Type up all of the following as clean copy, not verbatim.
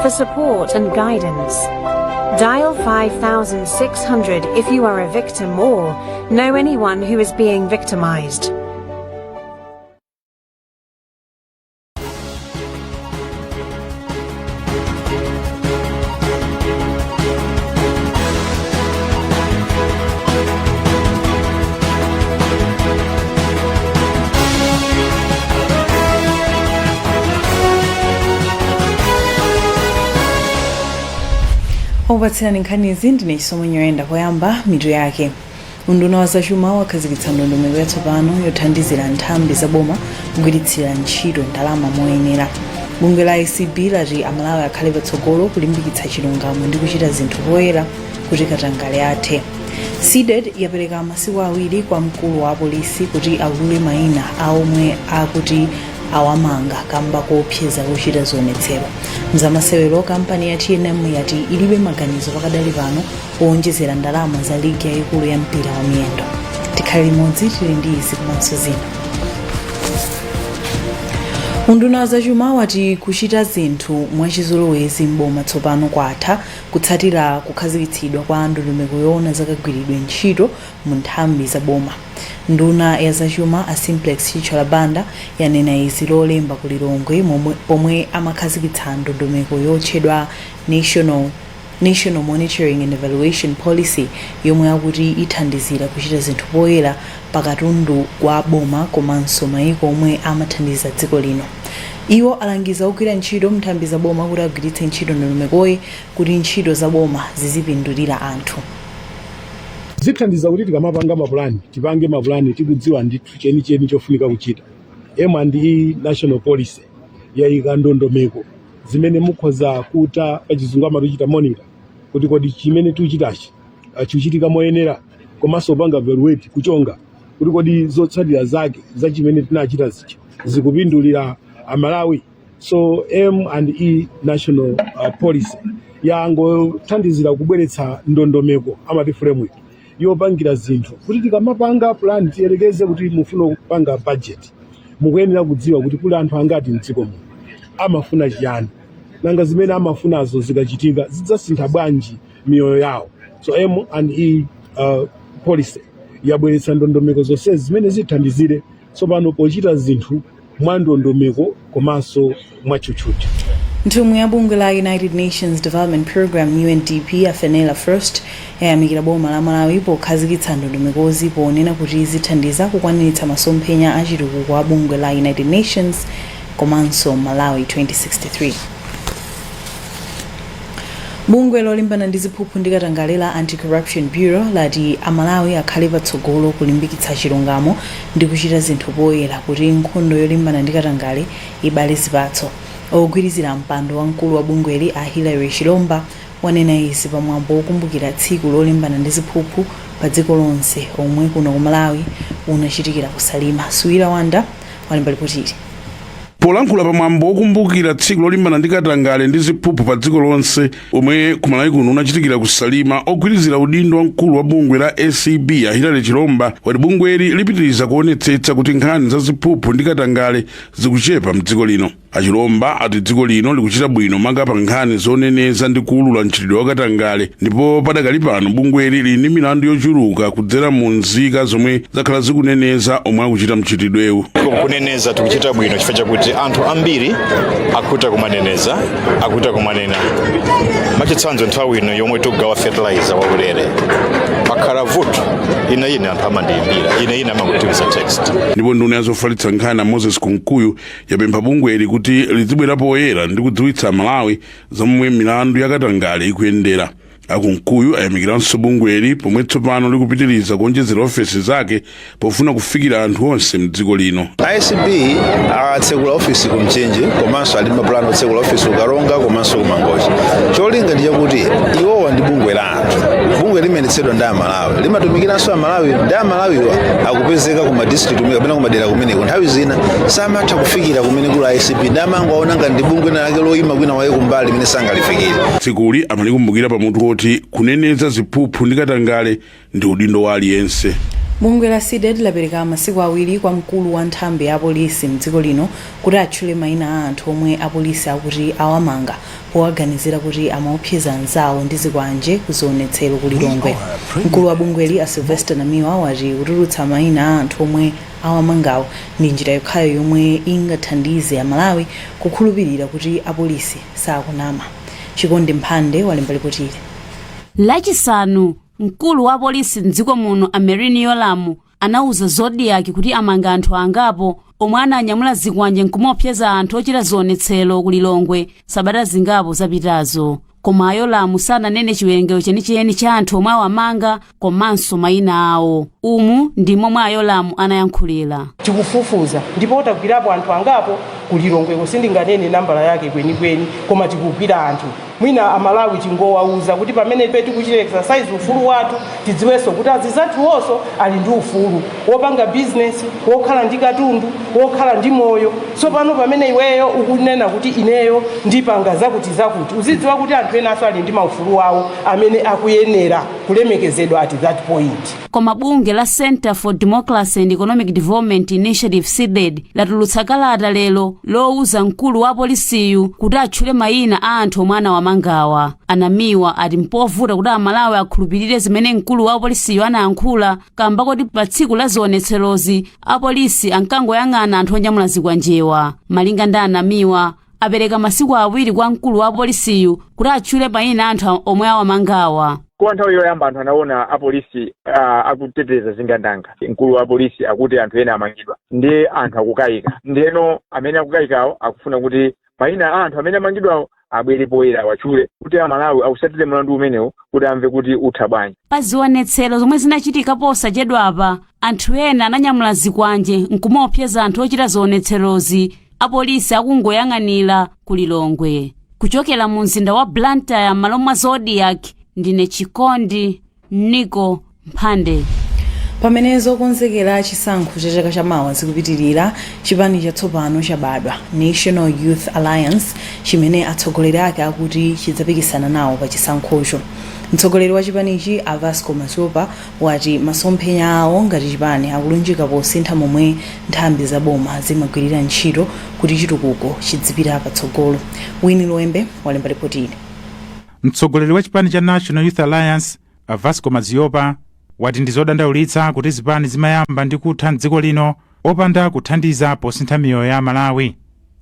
For support and guidance. Dial 5600 if you are a victim or know anyone who is being victimized. Okupatsirani nkhanizi ndine Chisomo Nyoyenda. Poyamba, mitu yake. Unduna wa zachuma wakhazikitsa ndondomeko yatsopano yothandizira nthambi za boma kugwiritsira ntchito ndalama moyenera. Bungwe la ACB lati Amalawi akhale patsogolo kulimbikitsa chilungamo ndi kuchita zinthu poyera kuti katangale athe. CDEDI yapereka masiku 2 kwa mkulu wa apolisi kuti aulule mayina a omwe akuti awamanga kamba koopseza kuchita zionetsero. Mzamasewero, kampani ya TNM yati ilibe maganizo pakadali pano owonjezera ndalama za ligi yayikulu ya mpira wa miyendo. Tikhale limodzi, tili ndi izi komanso zina. Unduna wa zachuma wati kuchita zinthu mwachizolowezi m'boma tsopano kwatha kutsatira kukhazikitsidwa kwa ndondomeko yoona zakagwiridwe ntchito mu nthambi za boma. Nduna ya zachuma a Simplex Chithyola Banda yanena izi Lolemba ku Lilongwe pomwe amakhazikitsa ndondomeko yotchedwa National Monitoring and Evaluation Policy yomwe akuti ithandizira kuchita zinthu poyera pa katundu wa boma komanso maiko omwe amathandiza dziko lino. Iwo alangiza ogwira ntchito m'nthambi za boma kuti agwiritse ntchito ndondomekoyi kuti ntchito za boma zizipindulira anthu. Zithandiza kuti tikamapanga mapulani, tipange mapulani tikudziwa ndithu chenicheni chofunika kuchita. M&E National Policy yayika ndondomeko zimene mukhoza kuta, pachizungu amati monitor, kuti kodi chimene tikuchitachi chikuchitika moyenera, komanso kupanga evaluate, kuchonga kuti kodi zotsatira zake za chimene tinachita zija zikupindulira Amalawi. So M&E National Policy yangothandizira kubweretsa ndondomeko, amati framework, yopangira zinthu kuti tikamapanga plan, tiyerekeze kuti mufuna kupanga budget, mukuyenera kudziwa kuti kuli anthu angati mdziko muno, amafuna chiyani, nanga zimene amafunazo zikachitika zidzasintha bwanji miyoyo yawo. So M&E Policy yabweretsa ndondomeko zonsezi zimene zithandizire tsopano pochita zinthu mwa ndondomeko komanso mwatchutchutchu. Nthumwi ya bungwe la United Nations Development Programme, UNDP, a Fenella Frost yayamikira boma la Malawi pokhazikitsa ndondomekozi ponena kuti zithandiza kukwaniritsa masomphenya a chitukuko a bungwe la United Nations komanso Malawi 2063. Bungwe lolimbana ndi ziphuphu ndi katangale la Anti-Corruption Bureau lati Amalawi akhale patsogolo kulimbikitsa chilungamo ndi kuchita zinthu poyera kuti nkhondo yolimbana ndi katangale ibale zipatso. Ogwirizira mpando wa mkulu wa bungweli a Hillary Chilomba wanena izi pamwambo wokumbukira tsiku lolimbana ndi ziphuphu pa dziko lonse omwe kuno ku Malawi unachitikira ku Salima. Suwira Wanda walemba lipotili. Polankhula pa mwambo wokumbukira tsiku lolimbana ndi katangale ndi ziphuphu pa dziko lonse omwe ku Malawi kuno unachitikira ku Salima, ogwirizira udindo wa mkulu wa bungwe la ACB a Hillary Chilomba wati bungweli lipitiriza kuonetsetsa kuti nkhani za ziphuphu ndi katangale zikuchepa mdziko lino. Achilomba ati dziko lino likuchita bwino maka pa nkhani zoneneza ndi kuulula mchitidwe wa katangale, ndipo padakali pano bungweli lili ndi milandu yochuluka kudzera mu nzika zomwe zakhala zikuneneza omwe akuchita mchitidwewu. Kuneneza tikuchita bwino chifukwa chakuti anthu ambiri akuta kumaneneza, akuta kumanena. Mwachitsanzo, nthawi ino yomwe tikugawa fertilizer waulere, pakhala vuto ine ine anthu amandiyimbira ine ine amangotitumiza text. Ndipo nduna ya zofalitsa nkhani Moses Kunkuyu yapempha bungweli kuti lizibwera poyera ndi kudziwitsa Amalawi za momwe milandu ya katangale ikuyendera. Akunkuyu ayamikiranso bungweli pomwe tsopano likupitiriza kuonjezera ofesi zake pofuna kufikira anthu onse mdziko lino. ACB atsekula ofisi ku Mchinji, komanso ali mapulani otsekula ofisi ku Karonga komanso ku Mangochi. Cholinga ndi chakuti iwowa ndi bungwe la anthu, bungwe limayendetsedwa ndi Amalawi, limatumikiranso Amalawi, ndi Amalawiwa akupezeka ku madistrict kapena kumadera kumeneko. Nthawi zina samatha kufikira kumene kuli ACB, ndi amangoona ngati ndi bungwe lake loyima kwina waye kumbali limene sangalifikire. Tsikuli amalikumbukira pamutu woti kuneneza ziphuphu ndi katangale ndi udindo wa aliyense. Bungwe la CDEDI lapereka masiku 2 kwa mkulu wa nthambi ya apolisi mdziko lino kuti atchule mayina a anthu omwe apolisi akuti awamanga powaganizira kuti amaopseza anzawo ndi zikwanje ku zionetsero ku Lilongwe. Mkulu wa bungweli, a Sylvester Namiwa, wati kutulutsa mayina a anthu omwe awamangawo ndi njira yokhayo yomwe ingathandize Amalawi kukhulupirira kuti apolisi sakunama. Chikondi Mphande walemba lipotili. Lachisanu, mkulu wa polisi mdziko muno, a Merlyne Yolamu, anauza Zodiak kuti amanga anthu angapo omwe ananyamula zikwanje nkumaopseza anthu ochita zionetsero ku Lilongwe sabata zingapo zapitazo. Koma a Yolamu sananene chiwerengero chenicheni cha anthu omwe awamanga komanso mayina awo. Umu ndi momwe a Yolamu anayankhulira. Tikufufuza ndipo tagwirapo anthu angapo ku Lilongweko. Sindinganene nambala yake kwenikweni, koma tikugwira anthu. Mwina Amalawi tingowauza kuti pamene ife tikuchita exercise ufulu wathu, tidziwenso kuti azinzathuwonso ali ndi ufulu wopanga bizinesi, wokhala ndi katundu, wokhala ndi moyo. Tsopano pamene iweyo ukunena kuti ineyo ndipanga zakuti zakuti, uzidziwa kuti anthu enanso ali ndi maufulu awo amene akuyenera kulemekezedwa at that point. Koma bungwe la Center for Democracy and Economic Development Initiative, CDEDI, latulutsa kalata lero lowuza mkulu wa polisiyu kuti atchule mayina a anthu omwe anawamangawa. A Namiwa ati mpovuta kuti Amalawi akhulupirire zimene mkulu wa polisiyu anayankhula, kamba koti pa tsiku la zionetserozi apolisi ankangoyang'ana anthu onyamula zikwanjewa. Malinga ndi a Namiwa, apereka masiku 2 kwa mkulu wa polisiyu kuti atchule mayina anthu omwe awamangawa. Kwa nthawi yoyamba anthu anaona apolisi akuteteza zingandanga. Mkulu wa polisi akuti anthu ena amangidwa, ndiye anthu akukayika. Ndiyeno amene akukayikawo akufuna kuti mayina a anthu amene amangidwawo abwere poyera, awatchule, kuti Amalawi ausatire mlandu umenewo kuti amve kuti utha bwanji. Pa zionetsero zomwe zinachitika posachedwapa, anthu ena ananyamula zikwanje nkumaopseza anthu ochita zionetserozi, apolisi akungoyang'anira ku Lilongwe. Kuchokera mu mzinda wa Blantyre, m'malo mwa Zodiak, ndine Chikondi Niko Mphande. Pamene zokonzekera chisankho cha chaka chamawa zikupitirira, chipani chatsopano chabadwa, National Youth Alliance, chimene atsogoleri ake akuti chidzapikisana nawo pa chisankhocho. Mtsogoleri wa chipanichi, a Vasco Madhlopa, wati masomphenya awo ngati chipani akulunjika posintha momwe nthambi za boma zimagwirira ntchito kuti chitukuko chidzipita patsogolo. Winnie Lwembe walemba ripoti ili. Mtsogoleri wa chipani cha National Youth Alliance, a Vasco Madhlopa, wati ndi zodandaulitsa kuti zipani zimayamba ndi kutha mdziko lino opanda kuthandiza posintha miyoyo ya Amalawi.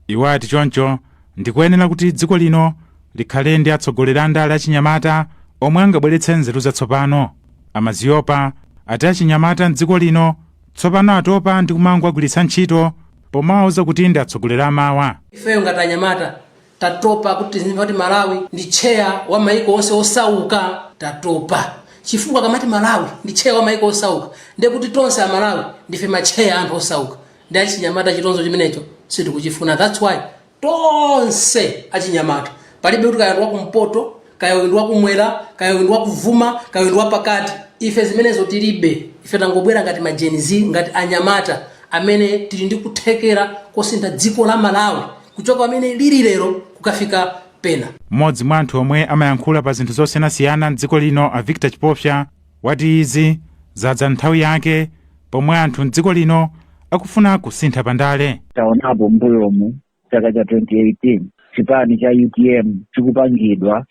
Iwo ati choncho ndikuyenera kuti dziko lino likhale ndi atsogoleri a ndale achinyamata omwe angabweretse nzeru zatsopano. A Madhlopa ati achinyamata mdziko lino tsopano atopa ndi kumangowagwiritsa ntchito pomawauza kuti ndi atsogoleri amawa. Ifeyo ngati anyamata tatopa kuti tizimva kuti Malawi ndi tcheya wa maiko onse osauka. Tatopa chifukwa kamati Malawi ndi tcheya wa maiko osauka, ndiye kuti tonse Amalawi ndife matcheya anthu osauka. Ndi achinyamata chitonzo chimenecho sitikuchifuna. That's why tonse achinyamata, palibe kuti kaya ndi wakumpoto, kaya uyu ndi wakumwera, kaya uyu ndi wakuvuma, kaya uyu ndi wapakati, ife zimenezo tilibe. Ife tangobwera ngati ma Gen Z, ngati anyamata amene tili ndi kuthekera kosintha dziko la Malawi kuchoka pamene lili lero kukafika pena. Mmodzi mwa anthu omwe amayankhula pa zinthu zosiyanasiyana mdziko lino, a Victor Chipofya, wati izi zadza nthawi yake pomwe anthu mdziko lino akufuna kusintha pandale. Taonapo mbuyomu chaka cha 2018 chipani cha UTM chikupangidwa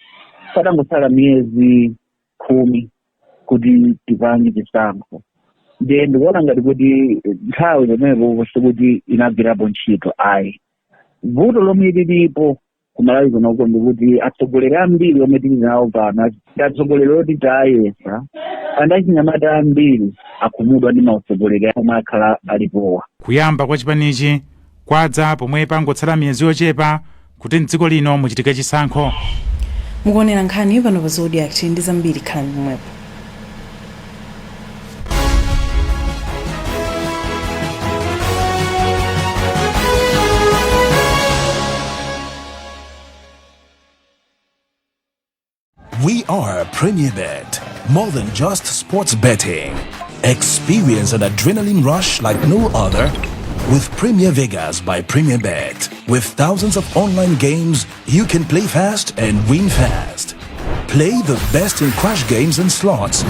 patangotsala miyezi 10 kuti tipange chisankho. Ndiye ndikuona ngati kuti nthawi pamenepo sikuti inagwirapo ntchito ayi. Vuto lomwe lilipo ku Malawi kunoko ndikuti atsogoleri ambiri omwe tili nawo pano ndi atsogoleri oti tayesa, and achinyamata ambiri akhumudwa ndi mautsogoleri omwe akhala alipowa. Kuyamba kwa chipanichi kwadza pomwe pangotsala miyezi yochepa kuti mdziko lino muchitike chisankho. Mukuonera nkhani pano pa Zodiak. Tili ndi zambiri, khalani pomwepo. We are Premier Bet, more than just sports betting. Experience an adrenaline rush like no other with Premier Vegas by Premier Bet. With thousands of online games, you can play fast and win fast. Play the best in crash games and slots,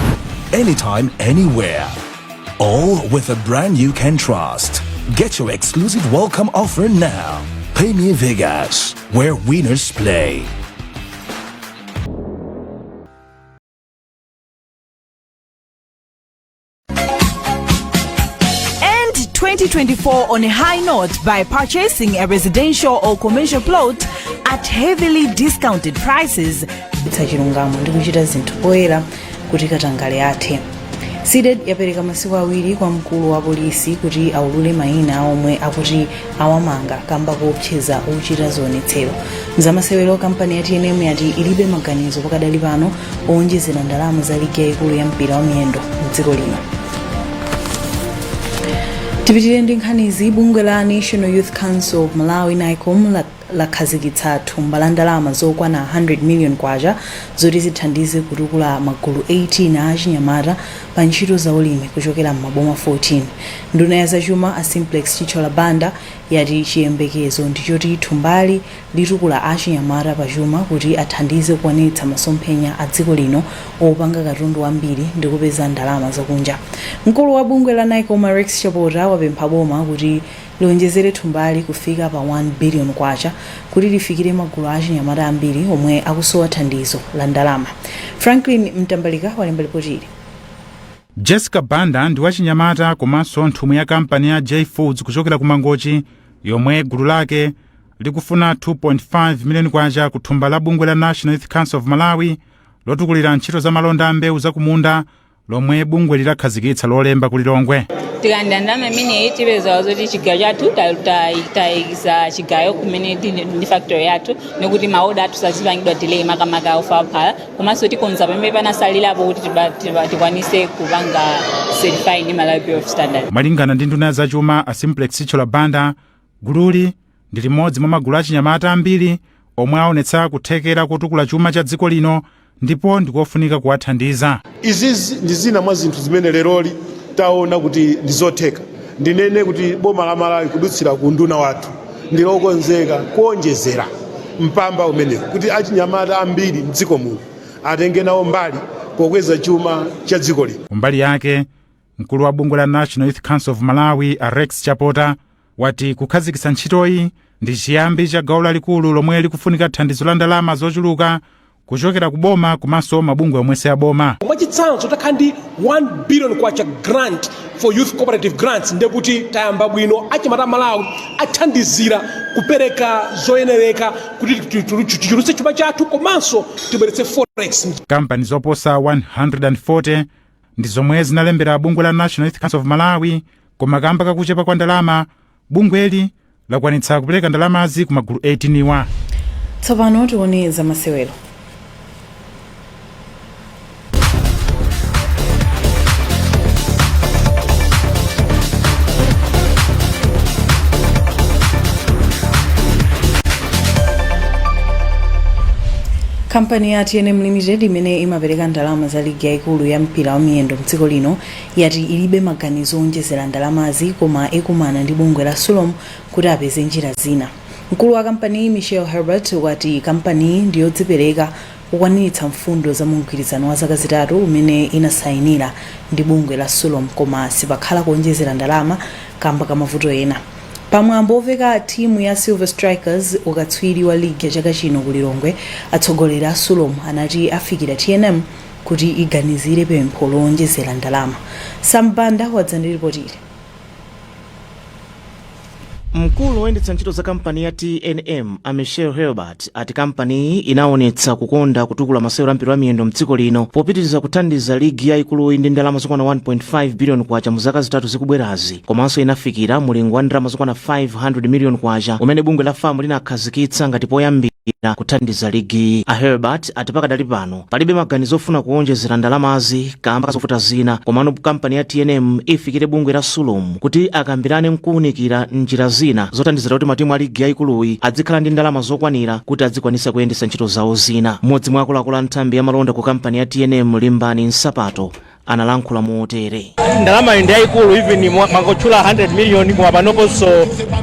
anytime, anywhere. All with a brand you can trust. Get your exclusive welcome offer now. Premier Vegas, where winners play. End 2024 on a high note by purchasing a residential or commercial plot at heavily discounted prices. Chilungamo ndi kuchita zinthu poyera kuti katangale athe. CDEDI yapereka masiku 2 kwa mkulu wa polisi kuti aulule mayina omwe akuti awamanga kamba koopseza ochita zionetsero. Mzamasewero, kampani ya TNM yati ilibe maganizo pakadali pano owonjezera ndalama za ligi yayikulu ya mpira wa miyendo mdziko lino. Tipitirire ndi nkhanizi. Bungwe la National Youth Council of Malawi, NYCOM, lakhazikitsa thumba la ndalama zokwana 100 million kwacha zoti zithandize kutukula magulu 18 a achinyamata pa ntchito za ulimi kuchokera m'maboma 14. Nduna ya zachuma a Simplex Chithyola Banda yati chiyembekezo ndi choti thumbali litukula achinyamata pachuma kuti athandize kukwaniritsa masomphenya a dziko lino opanga katundu wambiri ndi kupeza ndalama zakunja. Mkulu wa bungwe la NYCOM, Rex Chapota, wapempha boma kuti lionjezere thumbali kufika pa 1 billion kwacha kuti lifikire magulu a achinyamata ambiri omwe akusowa thandizo la ndalama. Franklin Mtambalika walemba ripoti ili. Jessica Banda ndi wachinyamata komanso nthumwi ya kampani ya J Foods kuchokera ku Mangochi, yomwe gulu lake likufuna 2.5 miliyoni kwacha ku thumba la bungwe la National Youth Council of Malawi lotukulira ntchito za malonda a mbewu zakumunda lomwe bungwe lidakhazikitsa Lolemba ku Lilongwe. Tikalandira ndalama imeneyi, tipeza zoti chigayo chathu tayikisa chigayo kumene tili ndi factory yathu, nikuti maoda athu sazipangidwa delay, makamaka ufa waphala, komanso tikonza pamene panasalirapo kuti tikwanise kupanga certify ndi Malawi Bureau of Standards. Malingana ndi nduna ya zachuma a Simplex Chithyola Banda, gululi ndi limodzi mwa magulu achinyamata ambiri omwe aonetsa kuthekera kotukula chuma cha dziko lino ndipo ndikofunika kuwathandiza. Izizi ndi zina mwa zinthu zimene leroli taona kuti ndi zotheka. Ndinene kuti boma la Malawi kudutsira ku nduna wathu ndi lokonzeka kuonjezera mpamba umenewu kuti achinyamata ambiri mdziko muno atenge nawo mbali pokweza chuma cha dziko lino. Kumbali yake, mkulu wa bungwe la National Youth Council of Malawi a Rex Chapota wati kukhazikitsa ntchitoyi ndi chiyambi cha gawo lalikulu lomwe likufunika thandizo la ndalama zochuluka kuchokera ku boma komanso mabungwe omwe si aboma. Mwachitsanzo, takhala ndi 1 billion kwacha grant for youth cooperative grants, ndekuti tayamba bwino. Achinyamata Malawi athandizira kupereka zoyenereka kuti tichulutse chuma chathu komanso tibweretse forex. Kampani zoposa 140 ndi zomwe zinalembera bungwe la National Youth Council of Malawi, koma kamba kakuchepa kwa ndalama, bungweli lakwanitsa kupereka ndalamazi ku magulu 18 wa. Tsopano tione zamasewero. Kampani ya TNM Limited, imene imapereka ndalama za ligi yayikulu ya mpira wa miyendo mdziko lino, yati ilibe maganizo onjezera ndalamazi, koma ikumana ndi bungwe la SULOM kuti apeze njira zina. Mkulu wa kampaniyi, Michel Herbert, wati kampaniyi ndi yodzipereka kukwaniritsa mfundo za mumgwirizano wa zaka 3 umene inasayinira ndi bungwe la SULOM, koma sipakhala kuonjezera ndalama kamba ka mavuto ena. Pamwambo oveka timu ya Silver Strikers ukatswiri wa ligi ya chaka chino ku Lilongwe, atsogoleri a SULOM anati afikira TNM kuti iganizire pempho lowonjezera ndalama. Sam Banda wadza ndi ripoti ili. Mkulu woyendetsa ntchito za kampani ya TNM a Michel Herbert ati kampaniyi inaonetsa kukonda kutukula masewero a mpira wa miyendo mdziko lino popitiriza kuthandiza ligi yayikuluyi ndi ndalama zokwana 1.5 billion kwacha mu zaka 3 zikubwerazi, komanso inafikira mulingo wa ndalama zokwana 500 million kwacha umene bungwe la FAM linakhazikitsa ngati poyambira kuthandiza ligiyi. A Herbert ati pakadali pano palibe maganizo ofuna kuwonjezera ndalamazi kamba kazovuta zina, komano kampani ya TNM ifikire bungwe la SULOM kuti akambirane nkuwunikira njira zina zothandizira kuti matimu a ligi yayikuluyi adzikhala ndi ndalama zokwanira kuti adzikwanisa kuyendetsa ntchito zawo zina. Mmodzi mwa akuluakulu a nthambi ya malonda ku kampani ya TNM, Limbani Nsapato, analankhula motere. Ndalama ndi yayikulu, even mwangotchula 100 million, koma panoponso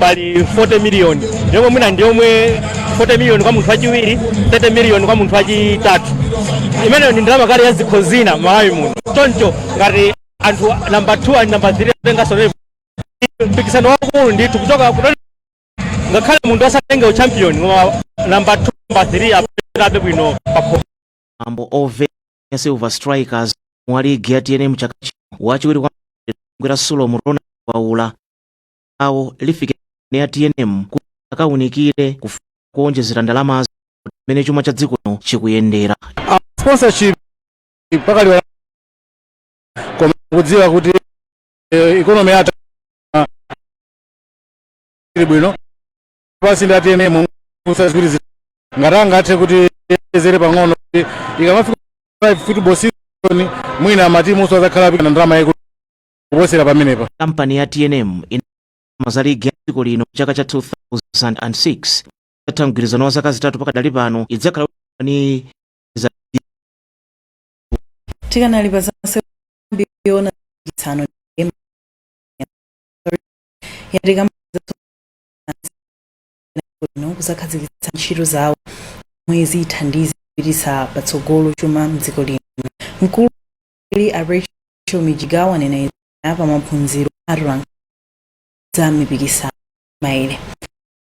pali 40 million yomwe mwina ndi yomwe 40 million kwa munthu wachiwiri, 30 million kwa munthu wachitatu. Imeneyo ndi ndalama kale ya zikho zina Malawi muno. Choncho ngati Anthu number 2 and number 3 atenganso mpikisano wakulu ndithu kuchoka kutoti ngakhale munthu asatenge uchampion, koma number 2, number 3 apetabe bwino pakhomo. Ambo ove Silver Strikers mwa ligi ya TNM chaka chino, wachiwiri kwa ngwera Sulom Ronald Waula awo lifike ya TNM kuti akawunikire kuonjezera ndalamazo mmene chuma cha dziko lino chikuyendera. Sponsorship pakali, koma kudziwa kuti economy yathu ili bwino pasi ndi TNM kusazigwiriza ngati angathe kuti zere pang'ono kuti ikamafika football season, mwina matimu adzakhala apikana ndalama yaikulu kuposera pamenepa. Kampani ya TNM ina za ligi ya dziko lino chaka cha 2006 yatha mgwirizano wa zaka 3. Pakadali pano idzakhala ni za Tikanali pa zamasewera, tsano yati kampani kuzakhazikitsa ntchito zawo zomwe zithandize kupititsa patsogolo chuma mdziko lino. Mkulu a Rachel Mijiga anena izi pa maphunziro atolankhani za mipikisano maere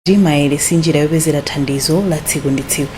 kuti maere si njira yopezera thandizo la tsiku ndi tsiku.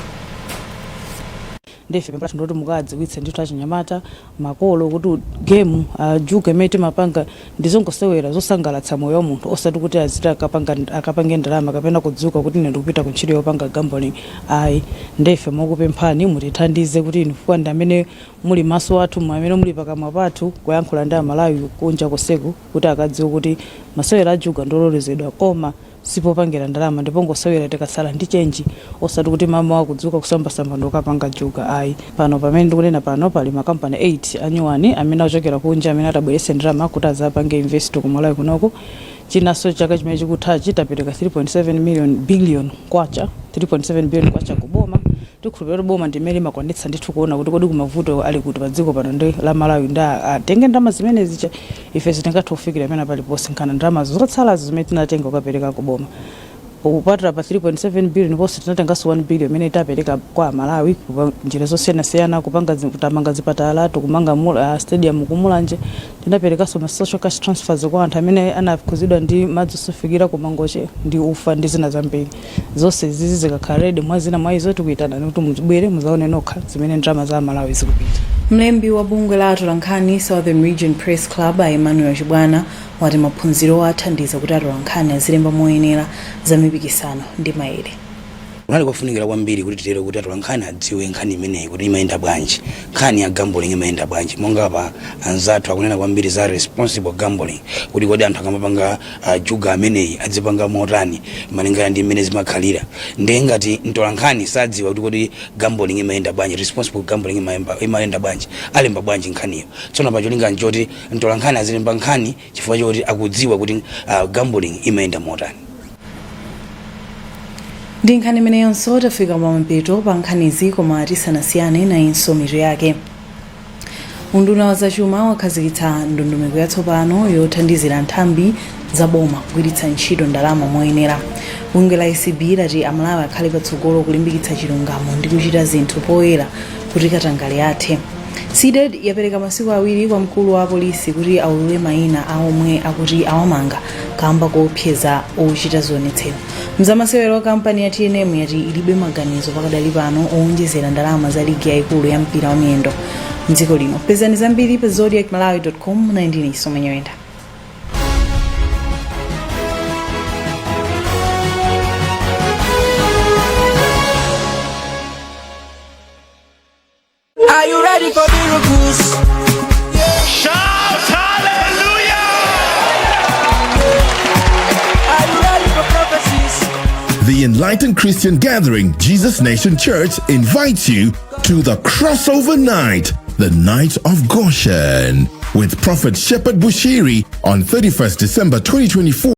Ndife pempha ndoti mukadziwitse ndithu achinyamata, makolo, kuti game juga imene timapanga ndizongosewera zosangalatsa moyo wa munthu, osati kuti aziti akapange ndalama kapena kudzuka kuti ine ndikupita ku ntchito yopanga gambling, ayi. Ndife mokupemphani mutithandize kuti inu fuka ndi amene muli maso athu, amene muli pakamwa pathu kuyankhula ndi Amalawi kunja koseku, kuti akadziwe kuti masewera ajuga ndololezedwa koma sipopangira ndalama, ndipo ngosewera tikatsala ndi chenji, osati kuti mama wakudzuka kusambasamba ndikukapanga juga, ayi. Pano pamene ndikunena pano, pali makampani 8 anyuwani amene achokera kunja amene atabweretse ndalama kuti azapange invest ku Malawi kunoko. Chinanso, chaka chimene chikuthachi tapereka 3.7 million billion kwacha, 3.7 billion kwacha kuboma. Tikhulupirira kuti boma ndimene limakwanitsa ndithu kuona kuti kodi kumavuto ali kuti pa dziko pano ndi la Malawi, ndi atenge ndalama zimene zicha. Ife sitingathe kufikira pena paliponse nkhana ndalama zotsalazo zimene tinatenga kukapereka kuboma. Kupatula pa 3.7 billion ponse, tinatenganso 1 billion imene tapereka kwa Amalawi kupa njira zosiyanasiyana, kupanga kutamanga zipatala, tikumanga stadium kumulanje. Tinaperekanso ma social cash transfers kwa anthu amene anakhuzidwa ndi madzi osefukira ku Mangochi, ndi ufa ndi zina zambiri. Zonse zizi zikakhala ready, mwa zina mwa izo, tikuyitanani kuti mubwere muzaone nokha zimene ndalama za Amalawi zikupita. Mlembi wa bungwe la atolankhani Southern Region Press Club a Emmanuel Chibwana wati maphunzirowo athandiza kuti atolankhani azilemba moyenera za mipikisano ndi maere. Kunali kofunikira kwambiri kuti titero, kuti atolankhani adziwe nkhani imeneyi kuti imayenda bwanji, nkhani ya gambling imayenda bwanji. Monga pa anzathu akunena kwambiri za responsible gambling, kuti kodi anthu akamapanga juga ameneyi adzipanga motani malingana ndi mmene zimakhalira. Ndiye ngati mtolankhani sadziwa kuti kodi gambling imayenda bwanji, responsible gambling imayenda bwanji, alemba bwanji nkhaniyo? Tsono pacholinga nchoti mtolankhani azilemba nkhani chifukwa choti akudziwa kuti gambling imayenda motani. Ndi nkhani imeneyonso tafika pamapeto pa nkhanizi, koma tisanasiyane nayinso mitu yake. Unduna wa zachuma wakhazikitsa ndondomeko yatsopano yothandizira nthambi za boma kugwiritsa ntchito ndalama moyenera. Bungwe la ACB lati Amalawi akhale patsogolo kulimbikitsa chilungamo ndi kuchita zinthu poyera kuti katangale athe. CDEDI yapereka masiku 2 kwa mkulu wa apolisi kuti aulule mayina a omwe akuti awamanga kamba koopseza ochita zionetsero. Mzamasewero, kampani ya TNM yati ilibe maganizo pakadali pano owonjezera ndalama za ligi yayikulu ya mpira wa miyendo mdziko lino. Pezani zambiri pa zodiakmalawi.com. 19 Somanyoenda. Are you ready for miracles? Shout hallelujah! Are you ready for prophecies? The Enlightened Christian Gathering, Jesus Nation Church, invites you to the Crossover Night, the Night of Goshen, with Prophet Shepherd Bushiri on 31st December 2024.